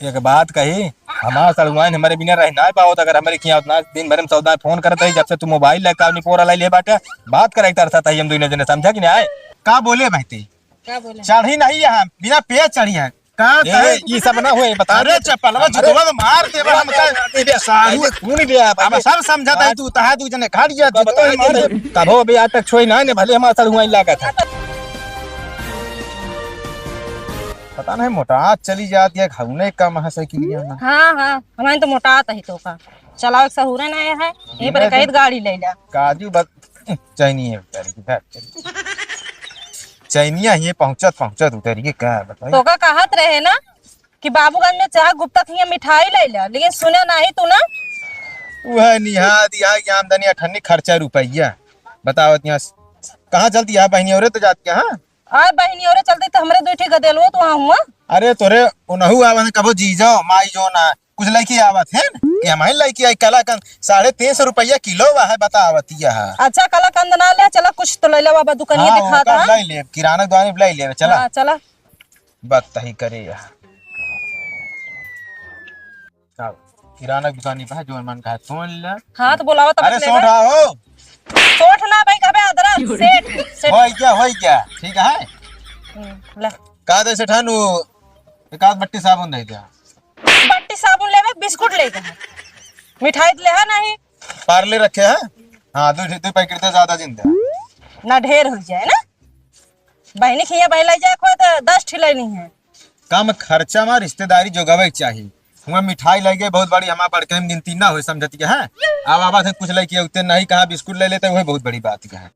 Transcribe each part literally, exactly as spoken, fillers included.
एक बात कही, हमार सड़ुआइन हमरे बिना रह नाहीं पावत, अगर हमरे खियाँ उतना दिन भर में सौदा फोन करत ही, जब से तू मोबाइल लेके आवनी पोरा लाई ले बाटे, बात करे तरसत ही हम दुइने जने, समझा कि नाहीं? का बोले बहती? का बोले? चढ़ी नहीं है, बिना पेट चढ़ी है। का ए, कहे? ई सब ना होए, बता अरे दे। चप्पलवा अरे, जुतवा तो मार देबे अरे, हमका। अरे, अरे, साहू। अरे, सुन बे आप, अब अरे। सब समझत है अरे। तू, तहा दू जने खा लिया, कब जुतवा तो मार मार दे। दे। कबो भी आज तक छोई ना ने, भले हमार सड़ुआइन लागत है। पता नहीं मोटा चली जात या घउने कम है साइकिलिया में। हाँ, हाँ, हमारे तो मोटात ही तो का। चलाओ एक सहूरे ना है, यहीं पर बिना कहित गाड़ी ले ला। काजू बस चैनी है बेचारी की, धर। चैनिया ही पहुँचत पहुँचत उतरी के का बताई। तो का कहत रहे ना कि बाबूगंज में चाह गुप्ता थी मिठाई ले ला, लेकिन सुना नहीं तू ना। वह निहाद यहाँ की आमदनी अठन्नी खर्चा रुपया। बताओ यहाँ कहाँ चलती है बहनी औरत तो जाती है, हाँ? आय बहिनी, औरे चलते तो हमरे दुइ ठे गदेलवो तो वहाँ हुआ। अरे तोरे उनहु आवत कबो जीजो, माई जो ना, कुछ लइके आवत है कि हमही लइके आई कलाकंद, साढ़े तीन सौ रुपया किलो बा है, बतावत यह। अच्छा, कलाकंद ना ले, चला कुछ तो ले ले बाबा, दुकानिया हाँ, दिखाता। ओकर ले ले, किराना दुकानी ले ले, चला। हाँ, चला। बात तही करे यह। आओ, किराना दुकानी पे है, जोन मन कहा तोन ले। हाँ, तो बोलावा तब अरे, लेबे। सोठ आओ। सोठ ना भाई, कहबे अदरक, सेठ, सेठ। होई क्या, होई क्या? ठीक है। हम्म, ले। का दे सेठानू, एक आध बट्टी साबुन दे दे। बट्टी साबुन लेबे, बिस्कुट लेके है। मिठाई तो ले है नहीं। पार्ले रखे है? हाँ, दो, दो पैकेट दे, ज्यादा जिन दे। ना ढेर हो जाए ना। बहिनी खिया बहिलाई जाए खोए तो दस ठिलैनी है। कम खर्चा में रिश्तेदारी जोगावे के चाही। हुआ मिठाई लइ गए बहुत बड़ी, हमार बड़के में गिनती ना होई, समझती है? अब आवा थे कुछ लइके उतने नहीं कहा बिस्कुट ले लेते, वही बहुत बड़ी बात है।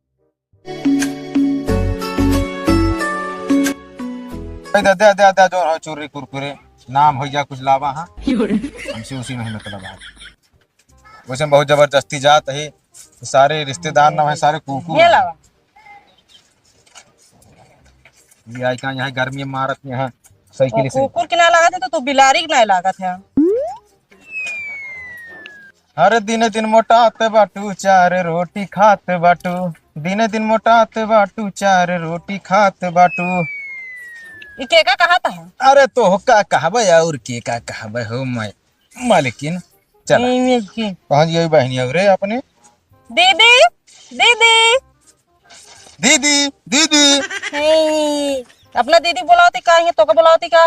दे, दे, दे, दे, जो हो चुर्री कुरकुरे, नाम हो जा कुछ लावा, हाँ। हमसे उसी में ही मतलब है। वैसे बहुत जबरदस्ती जात है, सारे रिश्तेदार ना है, सारे कुकुर ये हैं। लावा। ये आई का यहाँ गर्मी में मारत यहाँ साइकिल ओ, से। कुकुर के ना लागत है तो तू बिलारी के ना लागत है। अरे दिने दिन मोटात बाटू, चार रोटी खात बाटू, दिने दिन मोटात बाटू, चार रोटी खात बाटू। ई के का कहत है? अरे तो का कहबे और के का कहबे हो मैं। मालकिन, चला। नहीं, नहीं, की। पहुँच गई बहनी अब रे अपने। दीदी, दीदी। दीदी, दीदी। नहीं, अपना दीदी बुलावती का, ये तो का बुलावती का?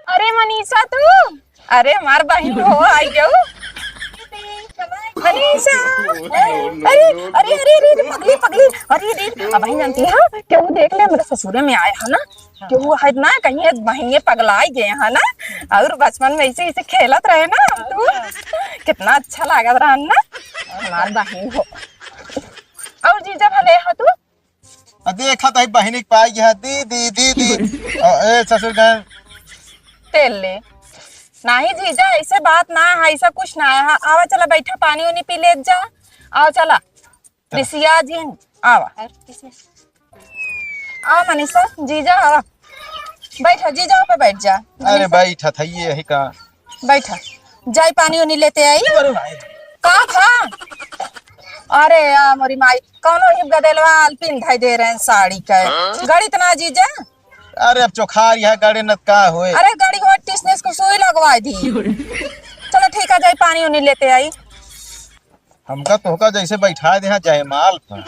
अरे मनीषा तू? अरे हमार बहन हो, आई जाऊ। मनीषा। अरे, अरे, अरे, अरे, अरे, पगली, पगली। अरे रे, अब ही जानती है, केहू देख ले, मेरे ससुरे में आए है ना। केहू है ना, कहीं ये बहिनिये पगलाई गए हैं ना, और बचपन में ऐसे, ऐसे खेलत रहे ना हम तू, कितना अच्छा लागत रहा ना, हमार बहिन हो। और जीजा भले है तू? आ देखा तो बहिनी के पाई गया, दीदी, दीदी। आ, ए ससुर गए। तेल ले। नहीं जीजा, ऐसे बात ना है, ऐसा कुछ ना है। आवा चला बैठा, पानी उनी पी ले जा। आवा चला। चला। रिसिया जी, आवा। आवा मनीषा, जीजा आवा। बैठा, जीजा पे बैठ जा। अरे बैठा था ये है का? बैठा। जाई पानी उनी लेते आई। अरे भाई। का भा? अरे या मोरी माई, कौनो ही गदेलवा आलपिन धई दे रहे हैं साड़ी का। हाँ? गड़ी तना जीजा। अरे अब चोखार यहाँ गड़े न का होए। अरे गड़ी हो टिसनेस को सुई लगवाई दी। चलो ठीक है, जाई पानी उनी लेते आई। हमका तोहका जैसे बैठा दे हैं जयमाल पर।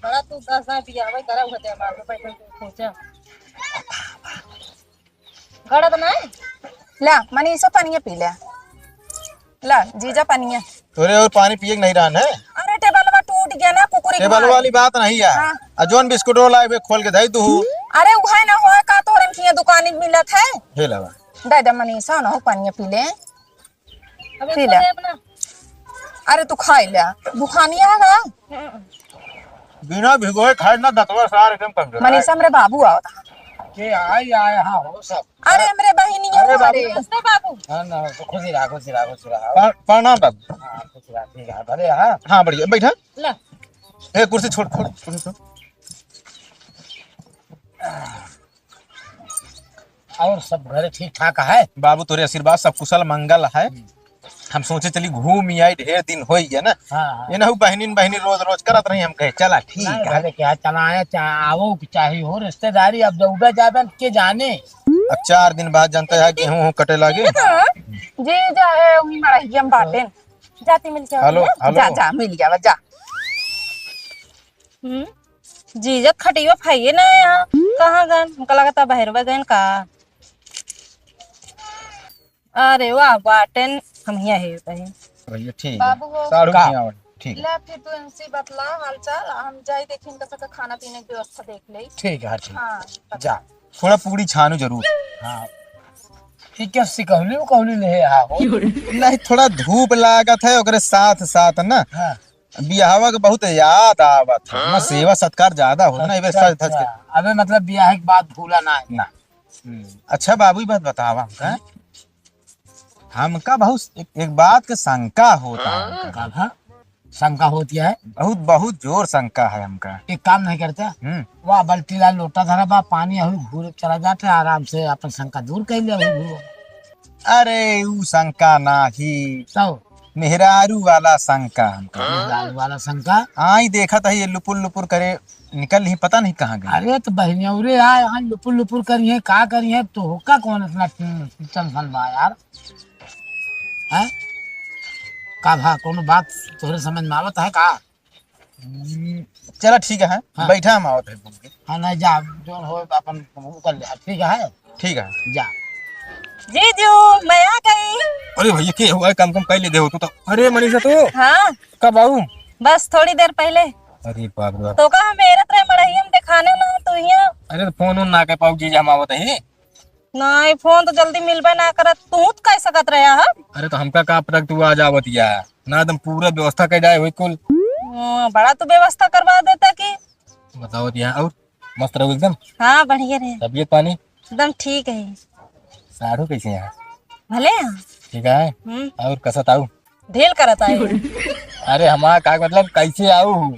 बड़ा तू दस ना दिया, वही करा हुआ जयमाल पर बैठे सोचा। गड़त नहीं? ला, मनीषा पनिया पी ले। ला, जीजा पनिया। तोरे और पानी पिए के नहीं रहन है? अरे, टेबलवा टूट गया ना, कुकुरी के टेबल मारे। वाली बात नहीं है। हाँ। आ जोन बिस्कुट रोल आए, खोल के धई दू। अरे, उहे ना होए का, तोरे में किया दुकानी मिलत है? हे लावा। दे दे मनीषा, ना हो पनिया पी ले। अबे पी ले। अरे तू खाई ले, भुखानिया है ना? बिना भिगोए खाए ना दतवा सार एकदम कमजोर। मनीषा, हमरे बाबू आवत। के आए, आए, हाँ हो सब। अरे हमरे बहिनिया अरे बाबू। अरे। नमस्ते बाबू। हाँ ना, तो खुशी रहा, खुशी रहा, खुशी रहा। प्र-, प्रणाम बाबू। हाँ, खुशी रहा, ठीक है, भले हाँ। हाँ, बढ़िया, बैठा। ला। ए, कुर्सी छोड़, छोड़, कुर्सी छोड़। और सब घरे ठीक ठाक है? बाबू, तोरे आशीर्वाद, सब कुशल मंगल है। हम्म। हम सोचे चली घूम ही आई, ढेर दिन हो गया ना। हाँ, हाँ। ये ना हो बहनिन, बहनिन रोज रोज करत रही, हम कहे चला ठीक नहीं, है। भले क्या चला आया, चा-, आवो की चाही हो रिश्तेदारी, अब जौबे जाबे के जाने। अब चार दिन बाद जनता है गेहूं हूं कटे लागे। हाँ, जीजा है, वही मड़हिया में बाटेन। जाती मिल के आओ, हेलो, भैया। हेलो। जा, जा, मिल गया, जा। हम्म, जीजा खटियो खाइए ना यहाँ। कहाँ गन? हमका लगता बहरवा गन का। अरे वाह, बाटेन हम हियाँ है तहीं। भैया, ठीक है। बाबू हो। साढ़ू का? खियावल, ठीक है। ले, फिर तू इनसे बतला हालचाल, हम जाई देखी इनका सबका खाना पीने की व्यवस्था देख ले। ठीक है, हाँ, ठीक। हाँ, बता। जा, थोड़ा पूरी छानू जरूर। हाँ। ये क्या सिकौली उकौली ले आया हो? नहीं, थोड़ा धूप लागत है, ओकरे साथ साथ ना। हाँ। बियाहवा के बहुत याद आवत है। ना सेवा सत्कार ज्यादा होला ना, एबे सज धज के। अच्छा। अबे मतलब बियाह के बाद भूला ना है। ना। हम्म। अच्छा बाबू, ई बात बतावा हमका। हम्म। हमका बहुत एक, एक बात के शंका होता है हमका। का भा? शंका होती है? बहुत, बहुत जोर शंका है हमका। एक काम नहीं करते? हम्म। वाह, बल्टी ला लोटा धरा बा, पानी अहू घूर चला जाते, आराम से अपन शंका दूर कर ले, अहू घूर। अरे, ऊ शंका नाही। तो? मेहरारू वाला शंका हमका। मेहरारू वाला शंका? आई देखत है ये लुपुर लुपुर करे निकल ही, पता नहीं कहाँ गई। अरे तो बहनियौरे आए, यहाँ लुपुर लुपुर करी है, का करी है, तो होका कौन इतना टेंशन बा यार? हैं? का भा, कोनो बात तोहरे समझ में आवत है का? हम्म, चला ठीक है, हाँ। बैठा हम आवत है घूम के। हाँ, नहीं जा, जोन हो अपन वो कर ले, ठीक है? ठीक है। जा। जीजू, मैं आ गई। अरे भैया, के हुआ है? काम कम कर ले दे हो तू तो। अरे मनीषा, तू? हाँ। कब आऊ? बस थोड़ी देर पहले। अरे बाप रे बाप। तो का हम एरत रहे मड़हिया में देखाने ना, तू हियाँ। अरे तो फोन उन ना कर पाऊ जीजा, हम आवत है। नहीं, फोन तो जल्दी मिलबे ना करत, तू तो कह सकत रहे ह। अरे तो हमका का पता तू आ जावत या, ना एकदम पूरा व्यवस्था कर जाए हुई कुल। हाँ, बड़ा तू व्यवस्था करवा देता कि। बताओ दिया, और मस्त रहो एकदम। हाँ, बढ़िया रहे। तबीयत पानी? एकदम ठीक है। साढ़ू कैसे हैं? भले हैं। ठीक है। हम्म। और कसत आऊ? ढेल करत आए। अरे हमार का मतलब, कैसे आऊ?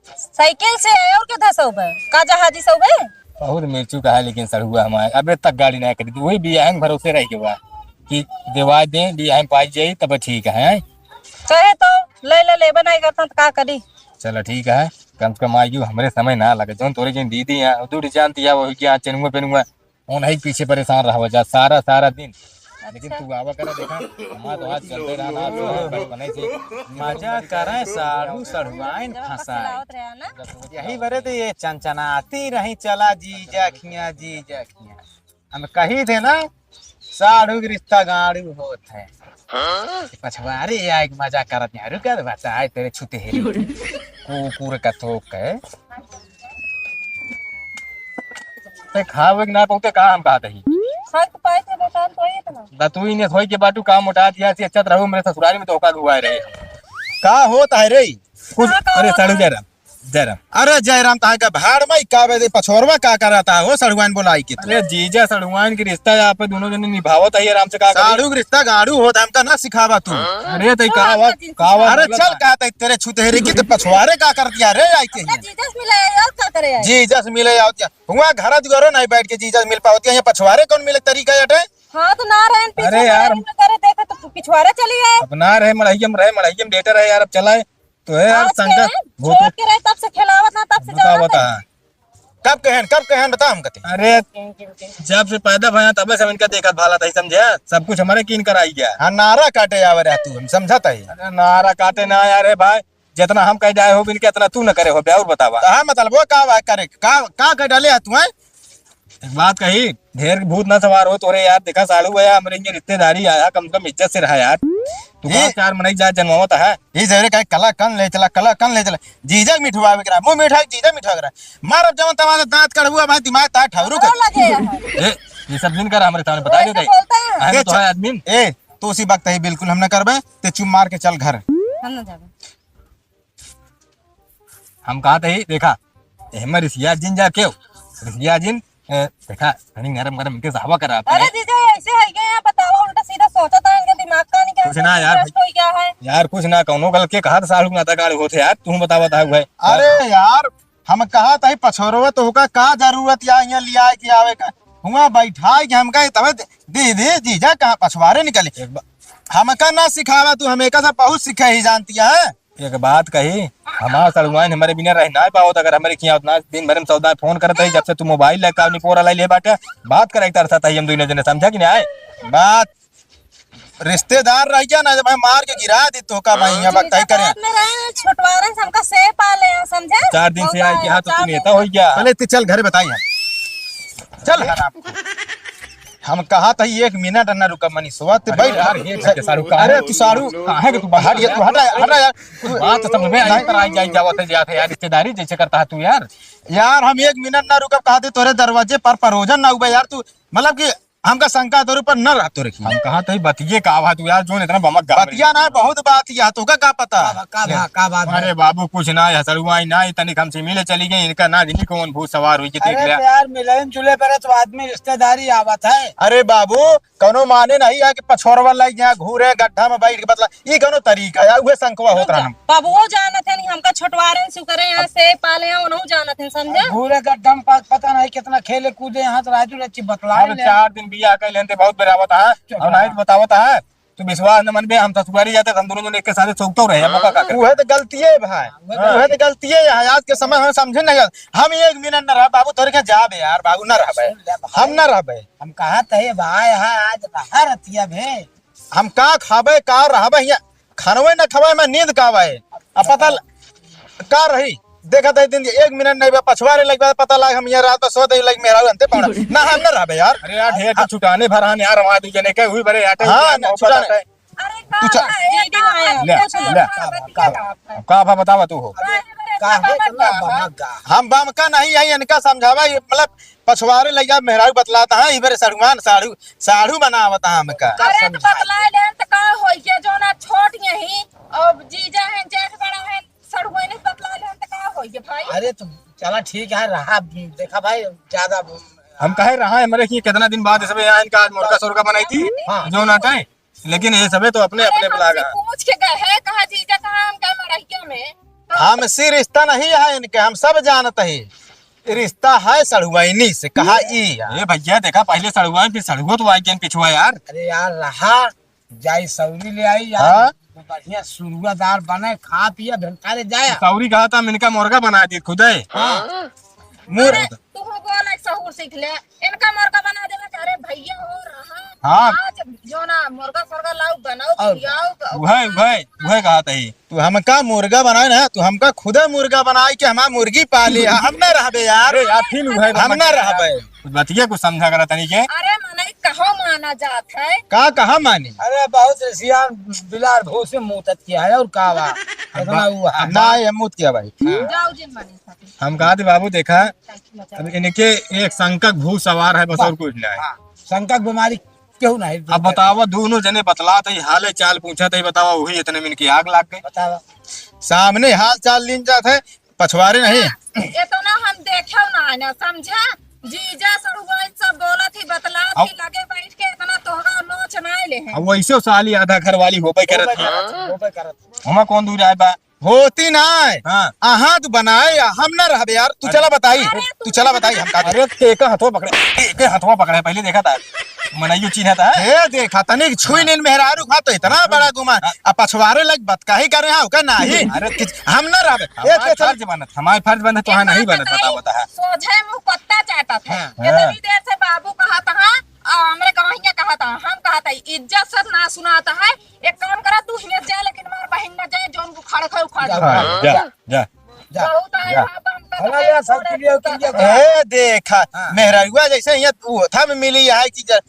साइकिल से आए और के धसौबे? का जहाजी सौबे? बहुत मिर्चू का है लेकिन सड़ुआ हमार अबे तक गाड़ी नहीं करी। वही बियाह में भरोसे रह के बा कि देवा दे, बियाह में पाई जाई तब ठीक है। चाहे तो ले ले, लेबे नहीं करता तो का करी? चलो ठीक है, कम से कम आइयो, हमरे समय ना लगे। जौन तोरे जिन दीदी हैं, दूर जानती है, वही क्या चेनुआ पेनुआ, उन्हीं के पीछे परेशान रहवा जा सारा, सारा दिन। लेकिन अच्छा। तू आवा करा, देखा, हमार तो आज चलते रहना, आज तो बचपने से मजा करें, साढ़ू सढ़ुआइन जब फंसाए। खिलावत रहे ना। यही बरे तो ये चनचनाती रही, चला जीजा खिया, जीजा खिया। हम कही थे ना, साढ़ू के रिश्ता गाड़ू होत है। हाँ? पछवारे आए के मजा करत है, रुक बता, आए तेरे छुते हेरी। कुकुर का थोक है। ते खावे के ना पहुँचे, का हम कहत ही? खाए के पाए थे बेटा, तो ये इतना। दतुई ने सोई के बाटू काम उठा दिया, से अच्छा रहू मेरे ससुराल में धोखा घुआए रहे। का होत है रे? कुछ, हाँ, का अरे होत साढ़ू है? जयराम, जयराम। अरे जयराम, तहां का भाड़ में का बे, पछोरवा का करता हो सड़ुआइन बोलाई के तू? अरे जीजा, सड़ुआइन के रिश्ता आप दोनों जने निभावत है आराम से, का करी? साढ़ू के रिश्ता गाड़ू होत, हमका ना सिखावा तू। अरे तई का बात, का बात अरे बोलत चल है? का तई तेरे छुतेहरी की तो पछवारे का कर दिया रे आई के अपना हियां? जीजा से मिले आए और का करे आए? जीजा से मिले आओ क्या? हुआ घर दुआरो नहीं बैठ के जीजा से मिल पावत, यहाँ पछवारे कौन मिले तरीका है अटे? हाँ तो ना रहे, पीछे अरे यार। में करे देखे तो पिछवारे चली आए। अब ना रहे मड़हिया में, रहे मड़हिया में डेटर है यार, अब चलाए। तो है यार, आज के शंका हैं, हो छोड़ तो के रहे, तब से खेलावत ना, तब से बता, जावत बता। है। कब कहन, कब कहन, बता हम कते। अरे, जब से पैदा भया, तब से हम इनका देखत भाला था, समझे? सब कुछ हमारे कीन कर आई गया। हाँ, नारा काटे आवे रहा तू, हम समझत है। अरे, नारा काटे ना यार, ए भाई, जितना हम कह जाए हो बिन के, इतना तू न करे हो बे, और बतावा। तो हाँ, मतलब, वो का बा करे, का, का कह डाले है तू, हैं? एक बात कही, ढेर भूत ना सवार हो तोरे यार, देखा साढ़ू है, हमरे ये रिश्तेदारी आया, कम से कम इज्जत से रहा यार। तू ये का चार मनई जात जनवावत है? ये जरे का कला कन ले चला, कला कन ले चला। जीजा मिठवा विकरा, मुंह मीठा, जीजा मिठवा विकरा। मार अब जवन तवन दांत कड़ुआ भाई, दिमाग तार ठहरू कर। लगे है। ए, ये सब दिन कर हमरे सामने बता वैसे देते। बोलता है। अहम ए, तो है च-, आदमी। ए, तो उसी वक्त ही बिल्कुल हम न करबे, ते चुप मार के चल घर। हम न जाबे। हम कहत ही, देखा, एहमे रिसिया जिन जा केव, रिसिया जिन, ए, देखा, तनी नरम गरम इनके से हवा करा। अरे जीजा, ऐसे है क्या? यहाँ बताओ, उल्टा सीधा सोचत है, इनके दिमाग का नहीं क्या कुछ ना यार, नष्ट हो गया है? यार, कुछ ना, कौनो गल के कहा था साढ़ू नाता गाड़ होते यार, तू बतावा था भाई। अरे यार, हम कहत ही पछोरवा तो होका का जरूरत या यहाँ लिया के आवे का? हुआ बैठाए के हमका तबे दे, दे, दे, जीजा कहाँ पछवारे निकले? एक बा- हमका ना सिखावा तू, हम एका से बहुत सीखे ही जानती है। एक बात कही, हमार सड़ुआइन हमरे बिना रह नाहीं पावत, अगर हमरे खियाँ उतना दिन भर में सौदा फोन करत है, जब से तू मोबाइल लेके निपोरा लाई ले बाटे, बात करे तरसत है हम दुइने जने, समझा कि नाहीं? बात रिश्तेदार रह गया ना, जब हम मार के गिरा दी तो का भाई, अब जीजा तय करें। बाद में रहे, छोटवारन से हमका से पाले हैं, समझे? चार दिन से बहुत आए के, हाँ, तो चार तू दिन नेता से। हो गया। पहले तू चल घरे बताई हम। चल हराम। हम कहा था एक मिनट ना रुका मनीषवा, ते अरे बैठ। यार, ये कैसे साड़ू का अरे है? तू साड़ू काहे के तू बाहर हट जा, तू हट जा, हट जा यार। कुछ बात तो समझ में आई, नहीं। पर आई जाई जावत है, जात है यार, रिश्तेदारी जैसे करता है तू यार। यार हम एक मिनट ना रुकब, कहा थे तोरे दरवाजे पर परोजन ना हुआ यार, तू मतलब कि हमका शंका तोरे पर न रह तोरे की। हम कहा थे बतिये का बात तू यार, जोन इतना बमक गा बतिया ना, बहुत बात या तो का, का पता? का बा, का बा, का बात बा? अरे बाबू कुछ ना है, सड़ुआइन ना, तनिक हमसे मिले चली गई, इनका ना जिनी कौन भूत सवार हुई के देख अरे लिया। तो यार मिले जुले पर तो आदमी रिश्तेदारी आवत है। अरे बाबू कौनो माने नहीं है कि पछोरवा लाइक यहाँ घूरे गड्ढा में बैठ के बतला, ई कौनो तरीका है? उहे शंकवा होत रहा हम। बाबुओ जानत है नहीं, हमका छोटवारन से करे यहाँ से पाले हैं, उनहु जानत है, समझे? घूरे गड्ढा में पा-, पता नहीं कितना खेले कूदे यहाँ तो राजू रची बतला अब ले। चार दिन बियाह कर लेते बहुत बेर आवत है, चुप और रहा। नहीं तो बतावत है, तू विश्वास न मनबे, हम ससुरारी जाते हम दोनों जने एक के साथ सोचते रहे, अब का करे? उहे तो गलती है भाई, हाँ। उहे तो गलती है, आज के समय हम समझे नहीं। हम एक मिनट न रह बाबू, तोरे के जाबे यार बाबू, न रहबे, सुन ले भाई। हम न रहबे। हम कहा थे भाई, हाँ, आज रहा रतिया भे। हम का खाबे, का रहबे हियाँ? खानवे न खाबे, मैं नींद का आवे। अब पता ल-, का रही? देखा थे दिन एक मिनट नहीं बा, पछवारे लग बा, पता लाग हम यहाँ रात में सो दे लग मेहरारू अंते पाड़ा। ना हम न रहबे यार। अरे यार, ढेर के छुटाने भर हन यार, हमारे दू जने के हुई बरे यार, हाँ, क्या ना, मौका छुटाने। रहता है? अरे तू चल। का है? दीदी का है? ले, पूछ ले। ले। का बा, का बा? का बा, बतावा तू हो। अरे, अरे, का है, का बा, का बा? का बा? हम बमका नहीं है, इनका समझावा, ये मतलब पछवारे लइका मेहरारू बतलात है, इबरे सड़ुआन साढ़ू, साढ़ू बनावत है हमका। अरे, तो समझाई। बतला लेन, तो का होई के, जो ना छोट यही, अब जीजा हैं, जेठ बड़ा हैं, सड़ुआइन से बतला लेन, तो का होई के भाई? अरे, तो चला ठीक है, रहा, देखा भाई, ज्यादा हम कहे रहा है, हमरे कि कितना दिन बाद इसमें यहाँ इनका आज मुर्गा सुर्गा बनाई थी, हाँ। जो ना कहे। लेकिन ये सबे तो अपने, अरे, अपने पे लागा। हमसे पूछ के गए हैं, कहा जीजा कहाँ, हम कहे मड़हिया में। तो हमसे रिश्ता नहीं है इनके, हम सब जानत ही। रिश्ता है सड़ुआइनी से, कहा ई यार। ए भैया, देखा पहले सड़ुआइन, फिर सड़ुओ तो आई गए पिछुआ यार। अरे यार, रहा, जाई सौरी ले आई यार। हाँ? बढ़िया सुरुआदार बने, खा पिया, भेंटा ले जाए। सौरी कहा था, हम इनका मुर्गा बना दी खुदे। हाँ। मुर- अरे, तू हो बोल, एक सहूर सीख ले। इनका मुर्गा बना देला, अरे भैया हो रहा। हाँ। आज जो ना मुर्गा फुर्गा लाओ, बनाओ, और खियाओ, तो वही, वही, वही कहा था ही। तू हमका मुर्गा बनाए ना, तू हमका खुदे मुर्गा बनाए के हमार मुर्गी पाले, हम ना रहबे यार। अरे यार, फिर वही हम ना रहबे। कुछ बतिया कुछ समझा करा तनी के। अरे मनई कहो माना जात है। का कहा मानी? अरे बहुत सियान बिलार भूसे मूतत किया है और का बा? इतना हुआ है। ना ये मूत किया भाई। जाओ जिन मानी। हम कहा थे बाबू देखा, अब इनके एक शंकक भूत सवार है, बस और कुछ ना है। हाँ, शंकक बीमारी क्यों नहीं? अब बतावा, दोनों जने बतलात है, हाल चाल पूछत है, बतावा, वही इतने में इनकी आग लाग गई। बतावा। सामने हाल चाल लीन जात है, पछवारे नहीं। इतना हम देखे ना है ना, समझा? जीजा सड़ुआइन सब बोलत ही, बतलात ही, अब लगे बैठ के इतना तोहरा नोच ना ले हैं। अब वैसे साली आधा घर वाली होबे करत है। होबे करत, होबे करत। हमा कौन दूर आए बा? होती ना है। हाँ। अहाँ तो बनाए, हम ना रहबे यार। तू अरे। चला बताई, अरे तू तू चला बताई, हम का अरे तेका हथवा पकड़े, तेके हथवा पकड़े, पहले देखा था, मनाइयो चिन्हा था। ए देखा, तनिक छुई नीन मेहरारू खा तो इतना बड़ा गुमान, हाँ। अब पछवारे लग बतकाही करे, हाँ, ओका नाही। अरे कि हम ना रहबे। ए, हमार के चल। फर्ज बनत, हमार फर्ज बनत, तोहार इतना नहीं बनत, बताई, बताओ, बता। सोझे मुँह पत्ता चाटत है। हाँ। इतनी देर से बाबू कहा था, हाँ, आ, हमरे गवहिया कहा था, हम कहा था, इज्जत से ना सुनाता है, एक काम करा, तू हियाँ जा, लेकिन हमार बहिन ना जाए, जौन को खड़ खड़ उखाड़ जा, दे। जा, जा, जा। बहुत आए जा। बाबा, हम तो हमारे यहाँ सब छोड़े क्लियर, तो क्लियर। ए, देखा, हाँ। मेहरारुआ जैसे हियाँ तू होथा में मिली है कि जा,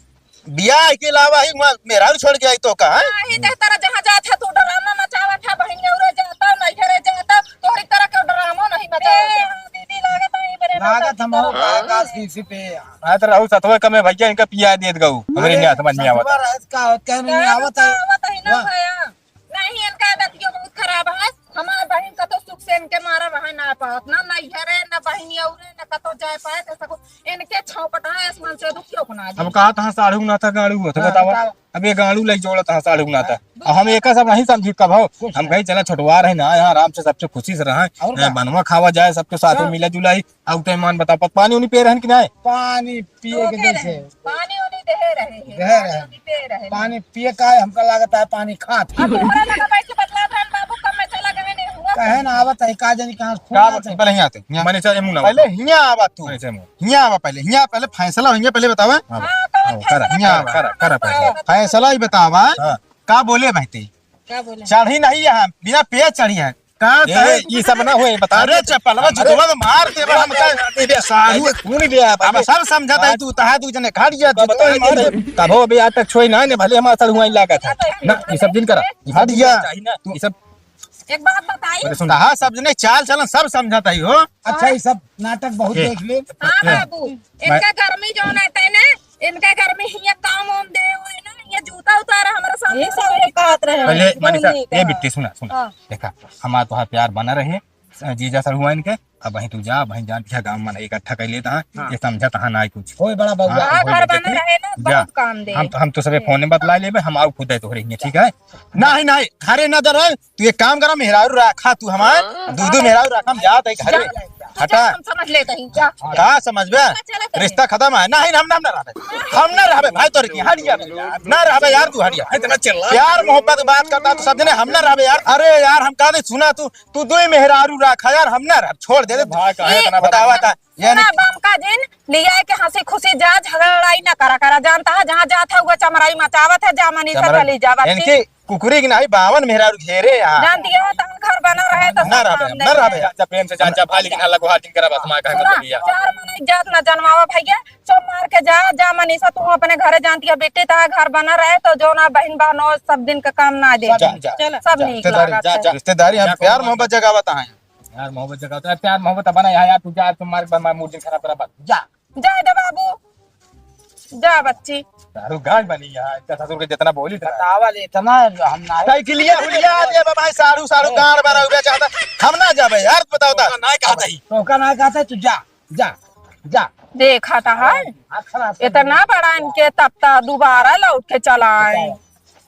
बियाह के अलावा ही वहाँ मेहरारू छोड़ के आई तो का, हैं? नहीं, ते तरह जहाँ जात है, तू ड्रामा मचावत है, बहिन उरे जाता, नैहरे जाता, तोहरी तरह के ड्रामा नहीं मचावत है। ए, दीदी, लागत है, बड़े लागत हम हो, का सीसी पे। हाँ, तो रहू सतवे कमे भैया, इनका पिया देत गऊ। हमरे अरे, यहाँ समझ में आवत सतवा है। रहत का होत, कहने में आवत है। आवत है ना वाह। भैया। नहीं, इनका आदतियो बहुत खराब है। हमार बहिन का तो सुख से इनके मारा रहे ना पावत, ना नैहरे, ना बहिन औरे, ना कतो जाए पाए, तो सको इनके छौपटा है, आसमान से दुखियो को ना अब जी। कहा तहाँ साढ़ू ना था, गाड़ू हुआ था, हाँ, बतावा। बतावा। अब ये गाड़ू लग जोड़ा तहाँ साढ़ू ना था। हाँ। अब हम एका सब नहीं समझी कब हो। कुछ हम नहीं। कही चला छोटवा रहे ना, यहाँ आराम से सबसे खुशी से रहे। और हैं, का? बनवा खावा जाए, सबके साथ में हाँ। मिला जुला ही। अब ते मान बताओ, प-, पानी उनी पिए रहन कि नाय? पानी पिए के ओके जैसे। रहे, पानी उनी दे रहे हैं, दे रहे। पानी उनी पिए रहे। पानी पिए का है, हमका लागत है पानी खात। अब तोहरा लगा बैठ के बतलात रहन बाबू, कम में चला गए नहीं हुआ, कहे ना आवत है, का जानी कहाँ से फोन का आवत है। पहले हियाँ आते, हियाँ। मनीषा, ये मुंह ना पहले बोल। हियाँ आवा तू। मनीषा, मुंह। हियाँ आवा पहले, हियाँ पहले फैसला हो, हियाँ पहले बतावा। हाँ, बताओ, हियाँ करा, करा, हियाँ करा, आवा। करा, करा फैसला। फैसला ही बतावा। हाँ। का बोले भाई ते? का बोले? चढ़ी नहीं है, बिना पेट चढ़ी है। का ए, का? ई सब ना होए, बता अरे दे। चप्पलवा अरे, जुतवा तो मार देबा हमका। अरे, साढ़ू अरे, खून बे आप, अब अरे। सब समझत है तू, तहा तू जने खा दिया, का जुतवा बता मार दे। दे। तब हो बे आज तक छोई ना ने, भले हमार सर हुआ लागत है। ना, ई सब दिन करा। ई सब हट दिन गया। करा, चाही ना। तू ई सब एक बात बताई। अरे सुन। कहा सब जने चाल चलन सब समझत है हो। अच्छा, ई सब नाटक बहुत ए। देख ले। हाँ ए। बाबू, मैं इनका गर्मी जौन आते ना, इनका गर्मी हियाँ काम वाम दे हुए ना, ये जूता उतारा हमारे सामने ये सब सामने। ये बात रहे। पहले बहुत मनीषा, नीक ये है। बिट्टी सुना, सुना। हाँ। देखा, हमार तोहार प्यार बना रहे, जीजा सर हुआ इनके, अब वहीं तू जा, वहीं जान दिया गाँव मन इकट्ठा कर लेता है, हाँ। ये समझा तहाँ ना कुछ। कोई बड़ा बउआ। हाँ, हाँ, कोई घर दिक्कत बना नहीं। रहे ना, जा। बहुत काम दे। हम तो, हम तो सबे फोन में बतला लेबे, हम आउ खुद है तोहरे हियाँ, ठीक है? नहीं, नहीं, घरे ना दे रहे, तू एक काम करा, मेहरारू रखा तू हमार, हाँ। दू दू मेहरारू रखा, हम जात है घरे। जा, जा, हटा। हम समझ लेते हैं, जा। का समझबे? चला चले। रिश्ता खत्म है। नहीं, हम, हम ना रहबे। हम ना रहबे भाई तोरे के। हट जा। ना रहबे यार तू, हट जा। इतना चिल्ला। प्यार मोहब्बत बात करता तू सब जने, हम ना रहबे यार। अरे यार हम कहा दे सुना तू, तू दो ही मेहरारू रखा यार, हम ना रहब। छोड़ दे दे। भाई काहे इतना बतावा था। यानी सुना बम का जिन लिया है कि हँसी खुशी जा, झगड़ा लड़ाई ना करा करा। जानता है जहाँ जात है वो चमराई मचावत है, जा मनीषा चमरा-, चली जा बच्ची। इनकी कुकुरी की नहीं, बावन मेहरारू घेरे यहाँ। जानती है, तो घर बना रहे तो ना सब रहबे, काम ना देंगे। रहबे। अच्छा, प्रेम से जान जा भाई, लेकिन हल्ला गुहार जिन करा बस, माँ कहे सुना, मत लिया। चार मन इज्जत ना जनवावा भैया, चुप मार के जा, जा मनीषा, तू अपने घरे जानती है बेटी, तहाँ घर बना रहे तो जो ना बहिन बहनों सब दिन का काम ना दे। जा, जा। चल। सब जा, नहीं रिश्तेदारी, लागत जा, है। जा। रिश्तेदारी हम जा, प्यार कौन मोहब्बत जगावत हैं। यार मोहब्बत जगावत है, प्यार मोहब्बत बना यहाँ यार, तू जा, चुप मार के बस, मार मूड जिन खराब करा बस, जा। जाए दे बाबू, जा बच्ची। साढ़ू गांड बनी यहाँ, इनका ससुर के जितना बोली था। बतावा ले, इतना हम ना साइकिलिया हुलिया दे बाबा, साढ़ू, साढ़ू ए। गांड बना हुआ चाहता। हम ना जाबे यार, बताओ ता। तोका ना कहता ही। तोका ना कहता, तू जा, जा, जा। देखा था है, हाथ खराब कर इतना दिया। बड़ा इनके तब ता दोबारा लौट के चला आए। बताओ।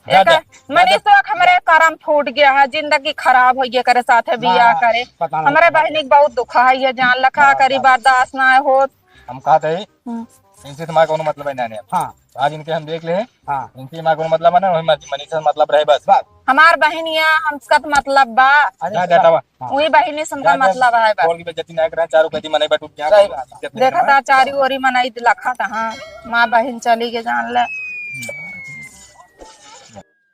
जा, एक जा। मनीष तो हमरे करम फूट गया है, जिंदगी खराब हो गया करे साथे ना, बियाह ना, करे। पता नहीं हमरे कहाँ बहिनी के बहुत दुख है, ये जान लखा ना, करी ना। बर्दाश्त ना हो। हम कहते हैं, हम्म। इनसे तुम्हारा कोनो मतलब है ना, नहीं। हाँ। आज इनके हम देख ले हैं। हाँ। इनसे हमारा कोनो मतलब है ना, वही मर्जी मनीषा से मतलब रहे बस। बस। हमार बहिनिया हमसे तो मतलब बा। अरे जा, जा, जा। हटावा। हाँ। वही बहिनी से हमका जा, जा। मतलब है बा। बोल के बेइज्जती ना करें, चारों कदी मनई बटुक गया। सही बात है। इज्जत नहीं देखा करना। था चारी ओरी मनई लखा था, हाँ। माँ बहिन चली के जान ले।